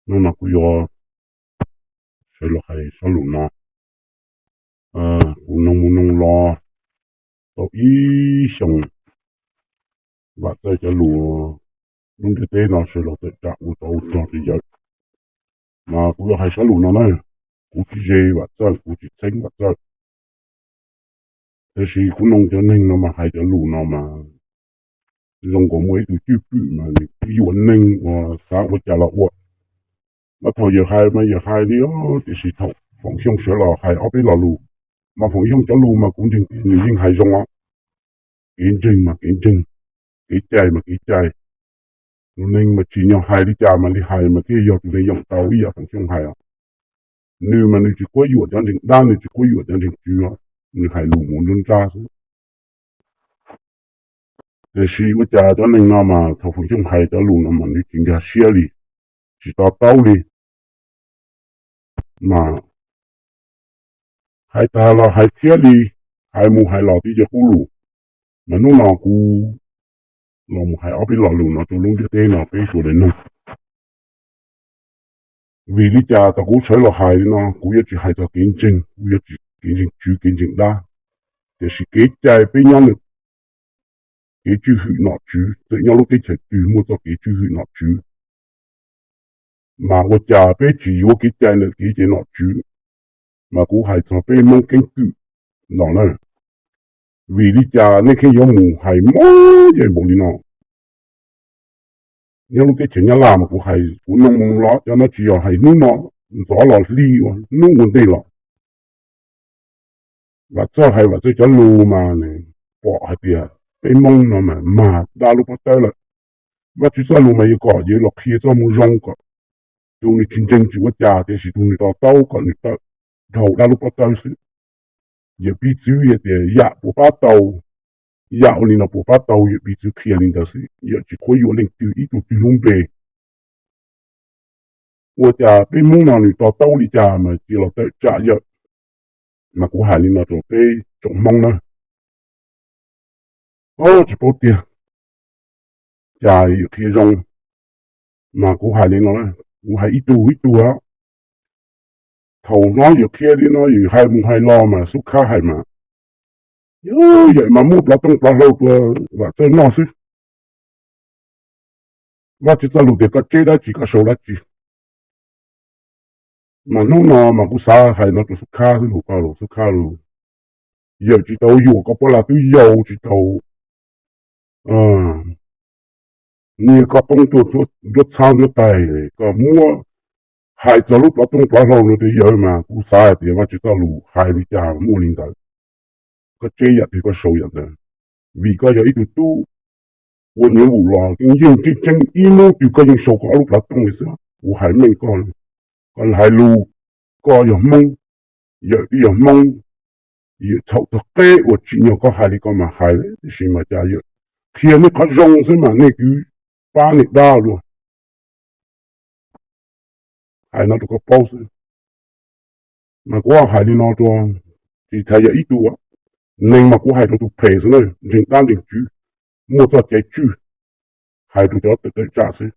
Hnub no kuv yuav sawv los hais zaj lus no. Kuv noog mus noog los tau ib xyoos, Vam Txawj cov lus lub ntiaj teb no sawv los tawm tsam ua tsov ua rog rau yawm. Mas kuv yuav hais zaj lus no na, kuv tsis ze Vam Txawj, kuv tsis txheeb Vam Txawj. Tiam sis kuv noog cov neeg no mas hais cov lus no mas zoo nkaus muaj ib tug cwj pwm mas nws yuam neeg uas xav ua cas los ua. Mas thaum yawm hais mas yawm hais li, tiam sis thaum Foom Xyooj sawv los hais ob peb lo lus, mas Foom Xyooj cov lus mas kuv ntseeg tias nws yeej hais zoo os. Kev ntseeg mas kev ntseeg, kev cai mas kev cai. Tus neeg mas tsim nyog hais li cas mas li hais mas thiaj yog tus neeg yoom tau ib yam Foom Xyooj hais os. Nws mas nws tsis quab yuam cov ntseeg dab, nws tsis quab yuam cov ntseeg tswv, nws hais lus mus nruab nrab xwb. Tiam sis ua cas cov neeg no mas thaum Foom Xyooj hais cov lus no mas nws tsis nkag siab li, tsis to taub li. Mas hais tag los hais thiab li, hais mus hais los twb yog qub lus. Mas hnub no kuv los mus hais ob peb lo lus no rau lub ntiaj teb no peb sawv daws noog. Vim li cas thaum kuv sawv los hais li no kuv yuav tsis hais txog kev ntseeg, kuv yuav tsis kev ntseeg tswv kev ntseeg dab, tiam sis kev cai peb nyob nws, kev tswj hwm nom tswv, txawm nyob lub teb chaws twg muaj txoj kev tswj hwm nom tswv. Mas ua cas peb tsis yuav kev cai ntawm kev cai nom tswv? Mas kuv hais txog peb Hmoob keeb kwm no na. Vim li cas nej thiaj yuav mus hais mob yeej npaum li no? Nyob lub teb chaws Nyab Laj mas kuv hais kuv noog los cov no tsis yog hais hnub no, ntxov los hli ua hnub ua ntej los. Vam Txawj hais Vam Txawj cov lus mas nws pom hais tias peb Hmoob no mas mag dab lub pob tawb lawm. Vajtswv txoj lus mas yuav kom yus los qhia txoj moo zoo kom tus nws tsis ntseeg tsis ua cas, tiam sis tus nws to taub kom nws tawm dhau dab lub pob tawb xwb. Yawm piv txwv hais tias yam puas pab tau, yam ua li no puas pab tau, yawm piv txwv qhia li ntawd xwb, yawm tsis quab yuam leej twg ib tug twg lub npe. Ua cas peb Hmoob no nws to taub li cas mas cia los tawm tsam yawm? Mas kuv hais li no rau peb tsoom Hmoob na, tsis paub tiag, cas yawm qhia zoo. Mas kuv hais li no, kuv hais ib tug ib tug. Thaum no yawm qhia li no yawm hais mus hais los mas xub khab hais mas, yawm mas muaj plav tooj plav hlau rau Vam Txawj noj xwb. Vajtswv txoj lus tias koj tseb dab tsi koj sau dab tsi. Mas hnub no mas kuv xav hais no rau xub khab xwb, lus ko lus xub khab lus. Yawm tsis tau yuam koj poj lam twb yau, tsis tau nias koj poob tuaj nruab txhab nruab tais, koj muab hais txog lub plav tooj plav hlau no rau yawm mas kuv xav hais tias Vajtswv txoj lus hais li cas muaj li ntawd. Koj tseb yam twg koj sau yam ntawd, vim koj yog ib tug tub ua nyiam vum los yeej tseeb tseeb ib hnub twg koj yeej sau koj ob lub plav tooj li xwb. Kuv hais meej koj, koj hais lus, koj yog Hmoob, yawm twb yog Hmoob, yawm txhaum txog qeb uas tsim nyog koj hais li koj mas hais, tiam sis mas cas yawm qhia nej qhov zoo xwb mas nej twb pab nej dab luaj. Hais no rau koj paub xwb. Mas kuv hais li no rau, tsis tas yog ib tug neeg mas kuv hais rau tus phem xwb na, ntseeg dab ntseeg tswv, muaj txoj cai tswj, hais rau cov tawm tsam xwb.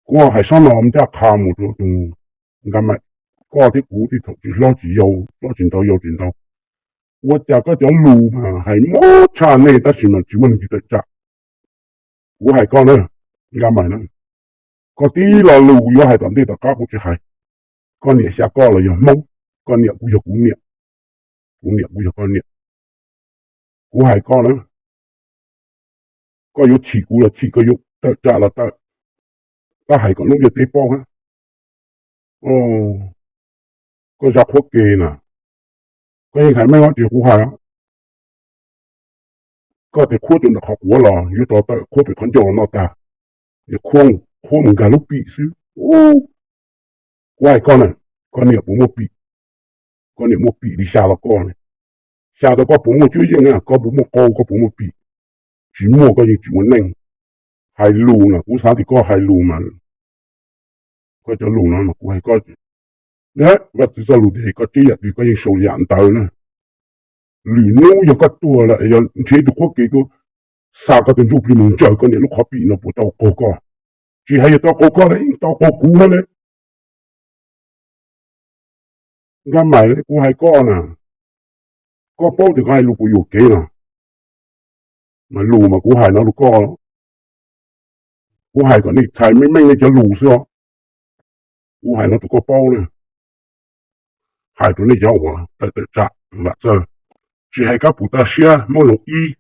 Kuv hais sab no ncaj qha mus rau tus Nkaj Maim, koj thiab kuv tej thaum tsis hlob tsis yau, hlob tsis ntau yau tsis ntau, ua cas koj cov lus mas hais mob tshaj nej tab sis mas tsis muaj leej twg tawm tsam. Kuv hais koj na, Nkaj Maim na, koj tib lo lus yuav hais tom ntej tom qab kuv tsis hais. Koj niam xya koj los yog Hmoob, koj niam kuv yog kuv niam, kuv niam kuv yog koj niam. Kuv hais koj na, koj yuav chim kuv los chim, koj yuav tawm tsam los tawm, tab hais kom lub ntiaj teb paub hab. Koj zaj qhuab ke na, koj yeej hais meej ob ris kuv hais. Koj tias qhuab rau ntawm qhov quav los yuav rov tawm qhuab pem qhov ncauj los noj tag, qhuab mus nkag lub pim xwb. Kuv hais koj na, koj niam puas muaj pim? Koj niam muaj pim li xya los koj, xya tau koj puas muaj cuab yeej, koj puas muaj qau, koj puas muaj pim? Tsis muaj koj yeej tsis ua neej. Hais lus na kuv xav tias koj hais lus mas, koj cov lus no mas kuv hais koj, Vajtswv txoj lus tias koj tseb yam twg koj yeej sau yam ntawd na. Lwm hnub yog koj tuag lawm yog nrhiav ib tug qhuab ke tuaj xa koj tus ntsuj plig mus ntsaws koj niam lub qhov pim no puas tau qaug koj? Tsis hais yog tau qaug koj li, tau qaug kuv hab li. Nkaj Maim, kuv hais koj na, koj paub tias koj hais lus kuv yuam kev no, mas lus mas kuv hais no rau koj, kuv hais kom nej txhais meej meej nej cov lus xwb os. Kuv hais no rau koj paub na, hais rau nej cov uas tawm tawm tsam Vam Txawj, tsis hais Kab Pus Taj Siab, Hmoob Zoov Ib,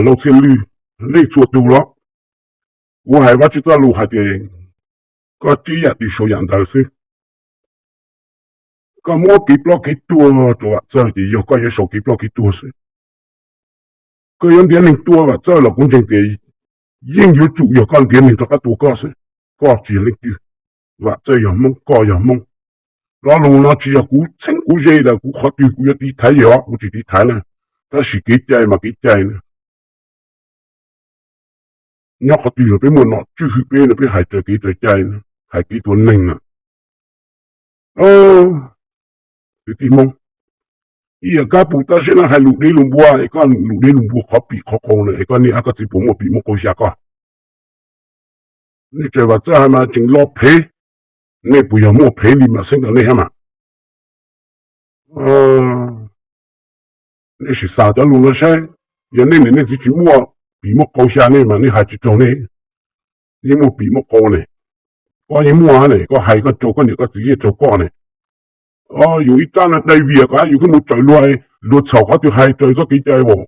Lauj Txhiaj Lwj, nej txhua tus los, kuv hais Vajtswv txoj lus hais tias koj tib yam twg sau yam ntawd xwb. Koj muab kev ploj kev tuag rau Vam Txawj ces yog koj yuav sau kev ploj kev tuag xwb. Koj yuav ntiav neeg tua Vam Txawj los kuv ntseeg tias yeej yuav tsum yog koj ntiav neeg rov qab tua koj xwb. Koj tsis yog leej twg, Vam Txawj yog Hmoob, koj yog Hmoob. Lo lus no tsis yog kuv txheeb kuv ze los kuv qhov twg kuv yuav tiv thaiv yog kuv tsis tiv thaiv na, tab sis kev cai mas kev cai na. Nyob qhov twg los peb muaj nom tswv hwm peb no, peb hais raws kev raws cai, hais kev tua neeg na. Kwv tij Hmoob, ib yam Kab Pus Taj Siab no hais lus dev lus npua es koj lus dev lus npua qhov pim qhov qau na es koj niam koj txiv puas muaj pim muaj qau xya koj? Nej tseem Vam Txawj hais mas tseem lo phev, nej puas yog muaj phev li mam xeeb rau nej thiab mas? Nej sim xav cov lus no saib, yog nej niam nej txiv tsis muaj pim muaj qau xya nej mas nej hais tsis raug nej, yeej muaj pim muaj qau ne. Koj yeej muaj ne, koj hais koj raug koj niam koj txiv yeej raug koj ne. Yus ib rab no dai vias kom yus koj mus tsaws luag, luag txhaum qhov twg hais raws txoj kev cai as.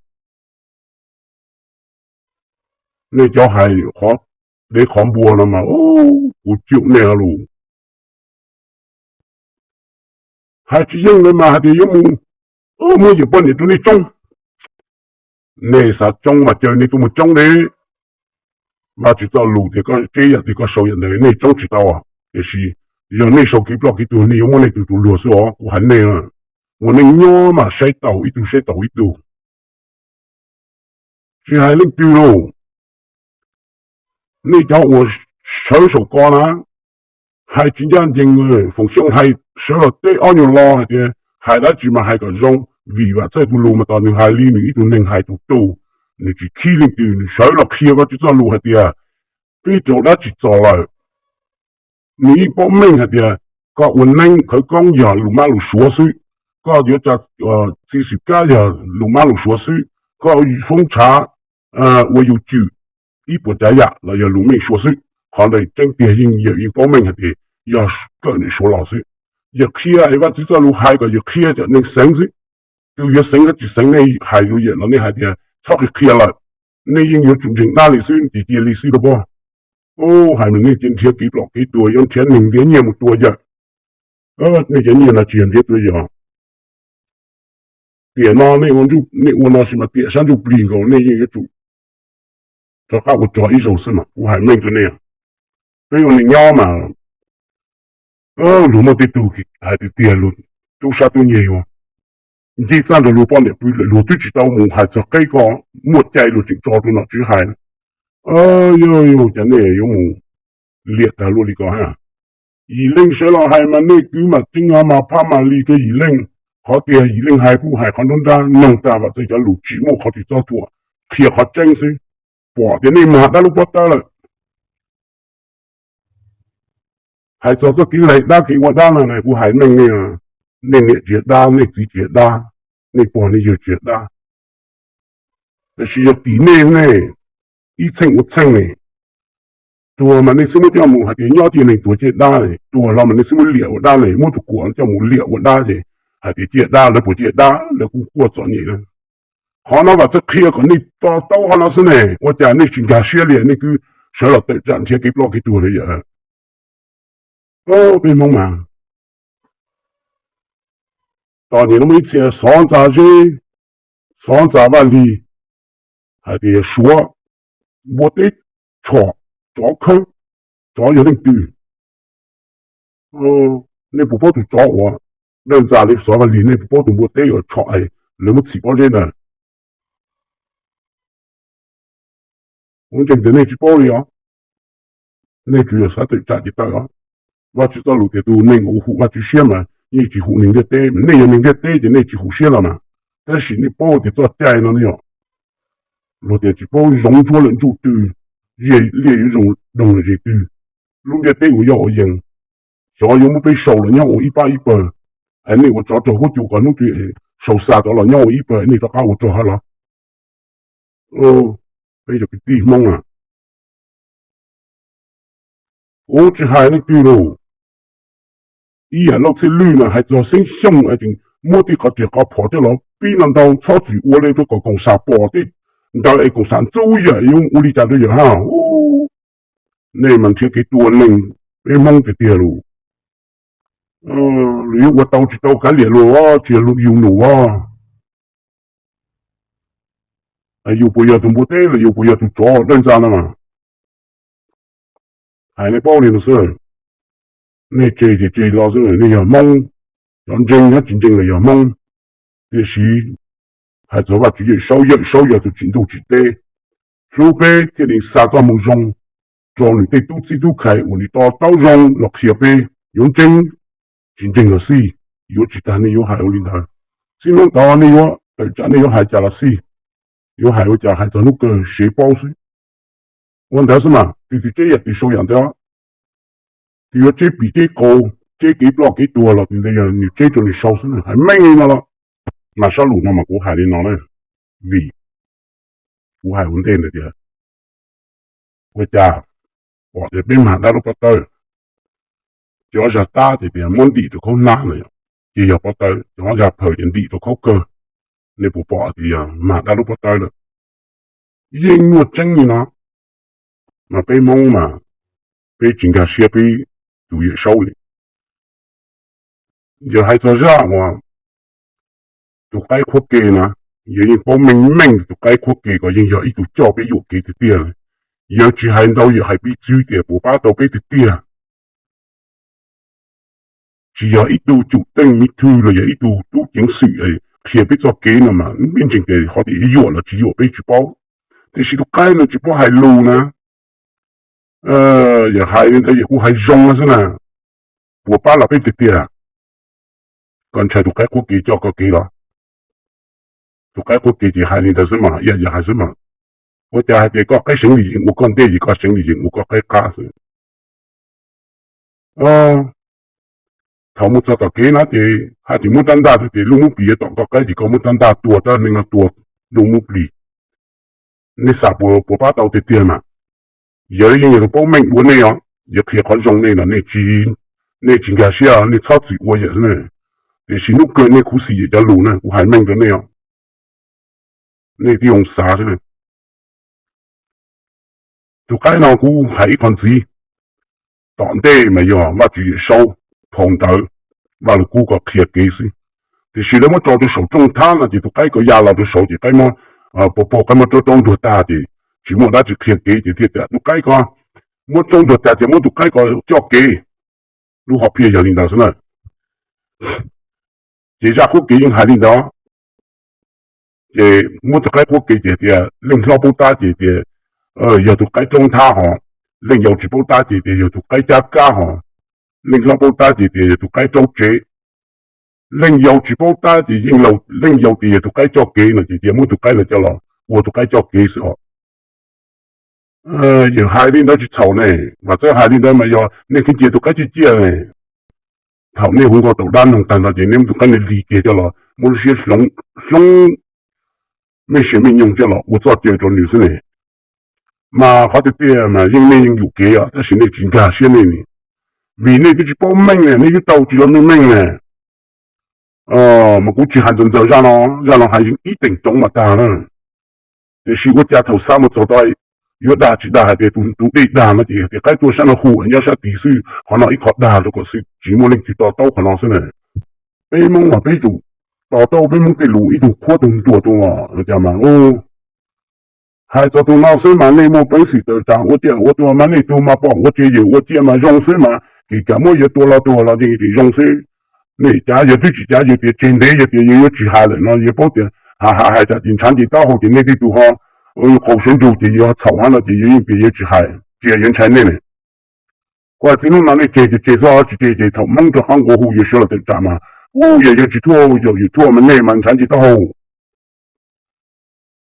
Nej cov hais qhov dev qhov npua no mas kuv cium nej lus. Hais tsis yeej lawv mas hais tias yuav mus muab yawm poj niam rau nej tsoob. Nej xav tsoob mas caw nej tuaj mus tsoob ne. Vajtswv txoj lus tias koj tseb yam twg koj sau yam ntawd, nej tsoob tsis tau. Tiam sis yog nej sau kev ploj kev tuag nej yuav muab nej tus tus luag xwb os, kuv hais nej. Ua neej nyob mas saib taus ib tug saib taus ib tug, tsis hais leej twg lauj. Nej cov uas sawv saum ko na, hais tsis ncaj ncees, Foom Xyooj hais sawv los teb ob nyuag lo hais tias hais dab tsi mas hais kom zoo, vim Vam Txawj tus lus mas tos nws hais li nws ib tug neeg hais tus tus, nws tsis khib leej twg, nws sawv los qhia Vajtswv txoj lus hais tias peb raug dab tsi txog lawm. Nws yeej paub meej hais tias koj ua neeb khawv koob yog lus mab lus suav xwb, koj yuav txiv xwm kab yog lus mab lus suav xwb, koj foob tshav ua yus cwm ib puas tsav yam los yog lus meej suav xwb. Qhov ntawd tseeb tiag yeej yawm yeej paub meej hais tias yog kawm niam suav los xwb. Yawm qhia es Vajtswv txoj lus hais kom yawm qhia kom neeg xeev xwb. Tus yuav xeev thiab tsis xeev nej hais rau yawm los nej hais tias txhob qhia qhia lawm, nej yeej yuav tsum ntseeg dab li xwb ces cia li xwb rau pob. Hais mas nej cia nrhiav kev plom kev tuag, yuav nrhiav neeg ntiav nyiaj mus tua yawm. Nej cov nyiaj no tsis yog ntiav tua yawm. Tiam no nej ua no sis mas tiam sab ntsuj plig nkaus nej yeej yuav tsum rov qab ua rog ib zaug xwb mas kuv hais meej rau nej. Peb ua neeg nyob mas luag muaj tej tug hais tiag tiag luag tub sab tub nyiag yuav nce txaj nrog luag poj niam pw lawm luag twb tsis tau mus hais txog qeb ko, muaj cai luag tseem tso rau nom tswv hais. Yog yog cas nej yuav mus liam tag luaj li ko ha? Yim Leej sawv los hais mas nej kwv mas tseeb mas phaj mas li rau Yim Leej. Qhov tiag Yim Leej hais kuj hais qhov nruab nrab, noog tag Vam Txawj cov lus tsis muaj qhov twg txob thuam, qhia qhov tseeb xwb. Pom tias nej mag dab lub pob tawb lawm, hais txog txoj kev laig dab kev ua dab no na kuv hais meej nej, nej niam tsis yog dab, nej txiv tsis yog dab, nej pog nej yawg tsis yog dab. Tab sis yog tim nej ne, ib txheej ua txheej ne, tuag mas nej xub muab coj mus hais tias nyob cia neeg tuag cia dab ne, tuag los mas nej xub muab liam ua dab ne, muab tus kuam coj mus liam ua dab ces hais tias cia dab, lawv puas cia dab, lawv kuj quaj txom nyem na. Qhov no Vam Txawj qhia kom nej to taub qhov no xwb ne, ua cas nej tsis nkag siab li, nej kwv sawv los tawm tsam nrhiav kev ploj kev tuag li yam. Peb Hmoob mas txom nyem no muaj ib txhia xov ntxa zeb, xov ntxa vaj lig, hais tias Suav npua teb, tshom, tsov khawb, tsov yog leej twg? Nej puas paub tus tsov uas dawb ntxa li xov vaj lig, nej puas paub tus npua teb uas tshom lawv muab txhim pob zeb ntawd? Kuv ntseeg tias nej tsis paub li os. Nej tsuas yog xav tawm tsam ces tawm os. Vajtswv txoj lus tias tus neeg uas hum Vajtswv siab mas yeej tsis hum neeg ntiaj teb, mas nej yog neeg ntiaj teb ces nej tsis hum siab los mas. Tab sis nej paub tias txoj cai no ne yom, luag tias tsis paub zoov ntsuab lawm ntsuj twg, liaj yuav zoo doog lawm zes twg. Lub ntiaj teb uas yoj ua yees, xyov yuav muab peb sau los nyob ua ib pab ib pawg, Es nej ua tsov rog huab cua kom hnub twg sau xa rov los nyob ua ib pawg nej rov qab ua rog hab los? Peb cov kwv tij Hmoob a, kuv tsis hais leej twg lauj. Ib yam Lauj Txhiaj Lwj mas hais txog Xeeb Xyooj es muab tej qhov riam qhov phom coj los pib no ntau, txhob txwm ua li rau kom koom sam pom tej ntawd es koom sam ntxub yawm yuav ua li cas rau yawm hab. Nej mas nrhiav kev tua neeg peb Hmoob tiag tiag lauj. Lawv yuav ua tau tsis tau kav liam luag, tsis yog yus num os. Yus puas yog tus npua teb los yus puas yog tus tsov dawb ntxa no mas. Hais nej paub li no xwb. Nej tseg ces tseg los xwb, nej yog Hmoob, cov ntseeg hab tsis ntseeg los yog Hmoob. Tiam sis hais txog Vajtswv Yawm Saub, Yawm Saub yog tus tsim ntuj tsim teb, hlub peb thiaj li xa txoj moo zoo rau nws tej tub txib tub khai uas nws to taub zoo los qhia peb. Yuav ntseeg tsis ntseeg los xij, yuav tsis tag nej yuav hais ua li ntawd. Txij hnub tod nej yuav tawm tsam nej yuav hais cas los xij, yuav hais ua cas hais txog hnub kawg sev paub xwb. Ua ntawd xwb mas, tus twg tseb yam twg sau yam ntawd. Tus yuav tseb pim tseb qau, tseb kev ploj kev tuag los tus ntawd yog nws tseb rau nws sau xwb, hais meej li no los. Mas sab lus no mas kuv hais li no na, vim kuv hais ua ntej ntawd tias, ua cas pom tias peb mag dab lub pob tawb, cov zaj tab ces tias muab ntim rau khaub hnab no, ces yog pob tawb, cov zaj phaws ces ntim rau khaub kawg. Nej puas pom tias yog mag dab lub pob tawb lawm? Yeej muaj tseeb li no. Mas peb Hmoob mas peb tsis nkag siab peb tus Yawm Saub li. Yog hais txog zaj uas tus qaib qhuab ke na, yog yeej paub meej meej tus qaib qhuab ke ko yeej yog ib tug coj peb yuam kev tiag tiag. Yog tsis hais ntau yog hais piv txwv tias puas pab tau peb tiag tiag. Tsis yog ib tug cum teej miv thwj los yog ib tug tub ceev xwm qhia peb txoj kev no mas peb ntseeg tias qhov tias yuam los tsis yuam peb tsis paub. Tiam sis tus qaib no tsis paub hais lus na, yog hais li ntawd yog kuv hais zoo xwb na, puas pab los peb tiag tiag. Koj ntshai tus qaib qhuab ke coj koj kev los? Tus qaib qhuab ke ces hais li ntawd xwb mas, ib yam hais xwb mas. Ua cas hais tias koj qaib seev li yees ua koj ntej ces koj seev li yees ua koj qaib qab xwb. Thaum mus txog tom kev na ces hais tias muab rab ntaj rau ces lub muab plis yuav tom koj qaib ces koj muab rab ntaj tua rab neeg no tua lub muab plis. Nej xav puas pab tau tiag tiag mas? Yawg yeej yog tus paub meej dua nej os, yawg qhia qhov zoo nej los nej tsis nkag siab, nej txhob txwm ua yawm xwb na. Tiam sis hnub kawg nej khuv xim yawm cov lus na, kuv hais meej rau nej os. Nej tib zoo xav xwb na. Tus qaib no kuv hais ib qho ntxiv, tom ntej mas yog Vajtswv Yawm Saub phau ntawv Vaj Lug Kub ko qhia kev xwb. Tiam sis lawv muab tso rau saum rooj thab no ces tus qaib ko ya los rau saud ces qaib muab, pag pag qaib muab rau rau ntuag tag ces tsis muaj dab tsi qhia kev ces thiaj tias tus qaib ko muab rau ntuag tag ces muab tus qaib ko coj kev. Lub hom phiaj yog li ntawd xwb na. Ces zaj qhuab kev yeej hais li ntawd. Ces muab tus qaib qhuab kev ces tias leej hlob paub tab ces tias yog tus qaib raub nthab hos, leej yau tsis paub tab ces tias yog tus qaib cab kab hos, leej hlob paub tab ces tias yog tus qaib raub tsev, leej yau tsis paub tab ces yeej, leej yau tias yog tus qaib coj kev no ces tias muab tus qaib no coj los ua tus qaib coj kev xwb os. Yawg hais li ntawd tsis txhaum ne, mas txawm hais li ntawd mas yog nej tseem cia tus qaib ciaj ciaj ne. Thaum nej hu nkauj tau dab noog tag nrho ces nej muab tus qaib no li kiag coj los muab lub siab hloov, mej siab mej nyoog coj los ua txoj cai rau nws xwb ne. Mas qhov tiag tiag mas yeej nej yeej yuam kev os, tab sis nej tsis nkag siab nej ni, vim nej twb tsis paub meej ne, nej twb tau tsis los meej meej ne. Mas kuv tsis hais ntxaws ntxaws zaj no, zaj no hais ib teem roov mas tag na. Tiam sis ua cas thaum xa mus txog tod yuav dag tsis dag hais tias tus dej dag no ces tias qaib tuaj sab no hu nyob sab tid xwb, qhov no ib qho dag rau kom xwb tsis muaj leej twg to taub qhov no xwb na. Peb Hmoob mas peb tsum to taub peb Hmoob tej lus, ib tug qhuab tug ntuas tus os, cas mas hais txog tus no xwb mas nej muaj peev xwm tawm tsam ua ciaj ua tuag mas nej tug mas pom ua tsev yawm ua ciaj mas zoo xwb mas, kev kam muab yawg tua los tuag los yeej tseem zoo xwb. Nej cav yawg twb tsis cav, yawg tias tseg ntev, yawg tias yawg yuav tsis hais lawm no, yawg paub tias hais hais hais tsam ces ntshav nce taub hau ces nej tej tug ho qaug sawv ntsug ces yawg ho txhaum hab no ces yawg yeej tias yawg tsis hais, tsis yog yawg ntshai nej ne. Kuv hais txij hnub no nej tseg ces tseg xwb, tsis tseg ces thaum Hmoob rov qab nqua hu yawg sawv los tawm tsam mas, u, yog yawg tsis thuaj, yawg thuaj mas nej mas ntshav nce taub hau.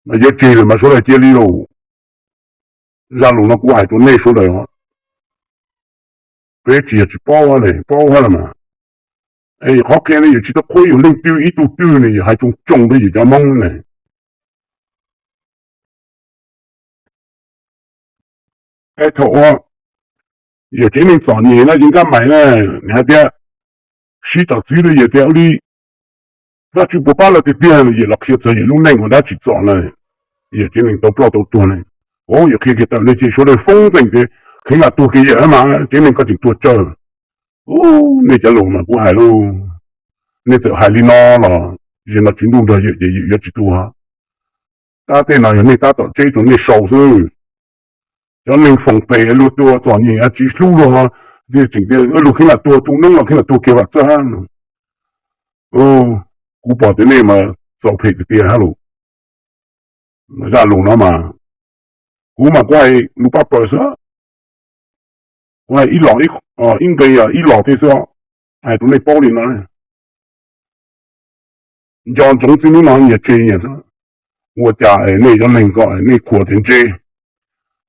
Mas yawg tseg lawm mas sawv daws cia li lauj. Zaj lus no kuv hais rau nej sawv daws, peb tsis yog tsis paub ne, paub hab los mas. Es qhov qhia ne yawm tsis tau qhuab yuam leej twg ib tug twg ne, yawm hais tsoo tsoo rau yawm cov Hmoob ne. Es thaum uas yawm tsev neeg txom nyem na, yawm Nkaj Maim na, nws hais tias, sib tom txwv rau yawm tias ua li Vajtswv puas pab lawv tiag tiag no, yawm los qhia txog yawm lub neej ua dab tsi txom na, yawm tsev neeg tau ploj tau tuag ne. Ua yawm qhia kiag tawm nej ces sawv daws foob ntsees tias Kheev Lam tuag kiag yawm mas tsev neeg koj tseem tuag tsawg. Ub, nej cov lus mas kuv hais lauj, nej txawm hais li no los, zaum no Tswv Ntuj nrog yawm ces yawm yuav tsis tuag. Tab tej no yog nej tab tom tseb rau nej sau xwb. Cov neeg foom phem luag tuag txom nyem tsis hlub luag, tseem tias luag Kheev Lam tuag, tu noob los Kheev Lam tuag kiag vam txawj hab. Kuv pom tias nej mas txaus phem tiag tiag hab lus. Zaj lus no mas, kuv mas kuv hais lus paj paws xwb, kuv hais ib los, ib nqe ib los tej xwb, hais rau nej paub li no. Nco ntsoov txij hnub no nyias tseg nyias, ua cas nej cov neeg ko nej qhuas tias ntse,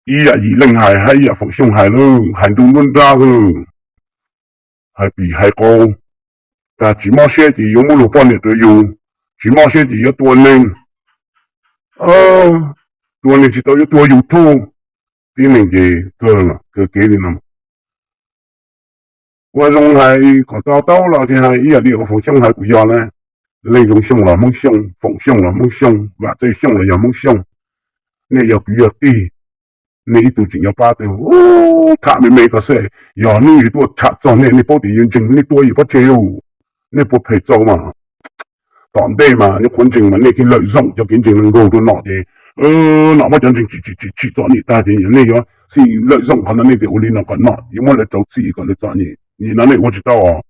ib yam Yim Leej hais hab ib yam Foom Xyooj hais lawm, hais ntu nruab nrab xwb, hais pim hais qau, tas tsis mob siab ces yuav muab luag poj niam rau yus, tsis mob siab ces yuav tua neeg, tua neeg tsis tau yuav tua YouTube. Tib neeg ces kawg, kawg kev li no. Ua zoo hais kom to taub los tsis hais ib yam li Foom Xyooj hais kuj yog na, Leej Zoo Xyooj los Hmoob Xyooj, Foom Xyooj los Hmoob Xyooj, Vam Txawj Xyooj los yog Hmoob Xyooj. Nej yog kwv yog tij, nej ib tug tseem yuav pab tau, tham me me ko xwb, yog hnub yus tuaj tham txog nej, nej paub tias yus ntseeg nej tua yus pob tseg lauj, nej puas phem txaus mas. Tom ntej mas nyuam qhuav ntseeg mas nej cia lawm zoom cov kev ntseeg no nkaug rau nom ces nom muab cov ntseeg tsim tsim tsim txom nyem tag ces nej yuav xij lawm zoom qhov no, nej tias ua li no kom nom yuav muab lawv rau txim kom lawv txom nyem, nim no nej ua tsis tau.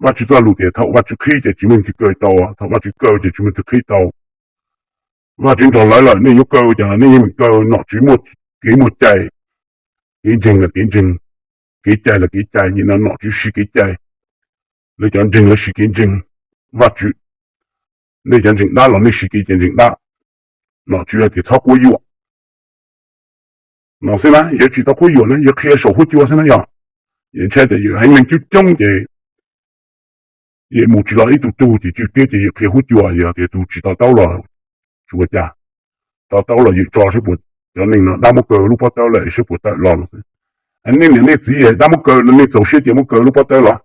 Vajtswv txoj lus tias thaum Vajtswv qhib ces tsis muaj leej twg kaw tau, thaum Vajtswv kaw ces tsis muaj leej twg qhib tau. Vajtswv nrog lawv lawm, nej yuav kaw cas nej yeej meem kaw, nom tswv muaj kev muaj cai, kev ntseeg los kev ntseeg, kev cai los kev cai, nim no nom tswv siv kev cai, lawv cov ntseeg lawv siv kev ntseeg, Vajtswv, nej cov ntseeg dab los nej siv kev cai ntseeg dab, nom tswv hais tias txhob quab yuam. No xwb na, yawm tsis tau quab yuam na, yawm qhia saum huab cua xwb na yog. Yawm ntshai tias yawm haiv neeg coob coob ces yawm mus tsis los ib tug tug ces tswj tiab ces yawm qhia huab cua, yog tias tus tsis to taub los tsis ua cas, to taub los yawm tso saib puas, cov neeg no dab muab kaw lub pob tawb lawm saib puas tawm los no xwb. Nej niam nej txiv dab muab kaw no nej txaus siab ces muab kaw lub pob tawb los?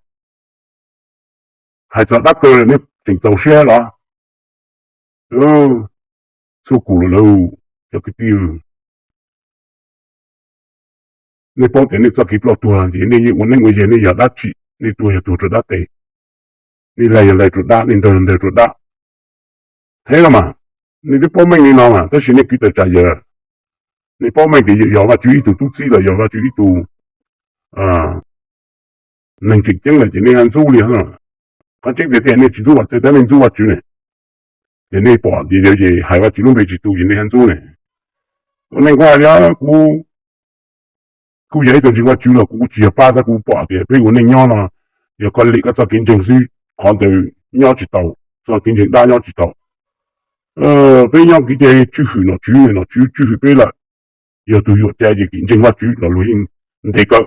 Hais txog dab kaw los nej tseem txaus siab los? Txhua kuv lawm lauj cov kwv tij. Nej paub tias nej txoj kev ploj tuag ces nej yeej ua neej ua yaig nej yog dab tsi, nej tuag yog tuag rau dab tes, nej laig yog laig rau dab, nej nrawg yog nrawg rau dab. Thiab los mas, nej twb paub meej li no mas tab sis nej kwv tawm tsam yawm, nej paub meej tias yawm yog Vajtswv ib tug tub txib los yog Vajtswv ib tug neeg tseem ceeb lawm ces nej ntxub li. Qhov tseeb tiag tiag nej tsis ntxub Vajtswv, tab nej ntxub Vajtswv ne. Ces nej pom ces hais Vajtswv lub npe tsis tu ces nej ntxub ne. Ua neej kuv hais li, kuv kuj yog ib tug ntseeg Vajtswv los kuv kuj tsis yog pab, tab kuv pom tias peb ua neej nyob no, yog koj lim koj txoj kev ntseeg xwb, qhov ntawd nyob tsis tau, txoj kev ntseeg dab nyob tsis tau. Peb nyob kev cai tswj hwm nom tswv, nom tswv tswj hwm peb lawm. Yog tus yuam cai ces kev ntseeg Vajtswv los luag yeej ntes kawg.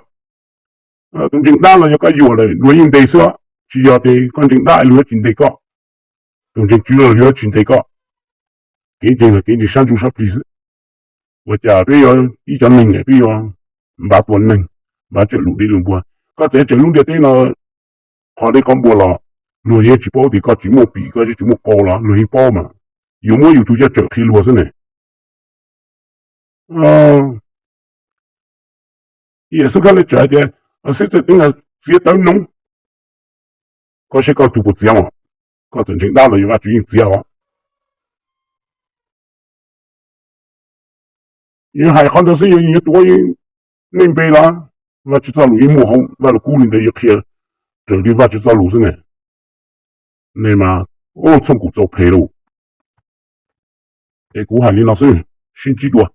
Tus ntseeg dab los yog koj yuam lawm luag yeej ntes xwb, tsis yog tias koj ntseeg dab luag yuav tsis ntes koj, tus ntseeg tswv los luag yuav tsis ntes koj. Kev ntseeg los kev ntseeg sab ntsuj sab plig xwb. Ua cas peb yuav ib cov neeg peb yuav npav tua neeg, npav tsawm lus dib lus npua? Koj txawm tsawm lub ntiaj teb no qhov deb qhov npua los luag yeej tsis paub tias koj tsis muaj pim, koj tsis muaj qau los luag yeej paub mas. Yuav muab yus tus caj tsawm qhia luag xwb ne. Yexus Khetos tseem hais tias, sib txawm teev txiav tawv noog, koj saib koj tus puas txiav mas? Koj txawm ntseeg dab los yog Vajtswv yeej txiav os. Yus hais qhov ntawd xwb yus yuav tuav nej npe los? Vajtswv txoj lus yeej muaj hauv Vaj Lug Kub li ntawd, yuav qhia raws li Vajtswv txoj lus xwb ne. Nej mas, txhob kum txaus phem lauj. Es kuv hais li no xwb, sib ntsib dua.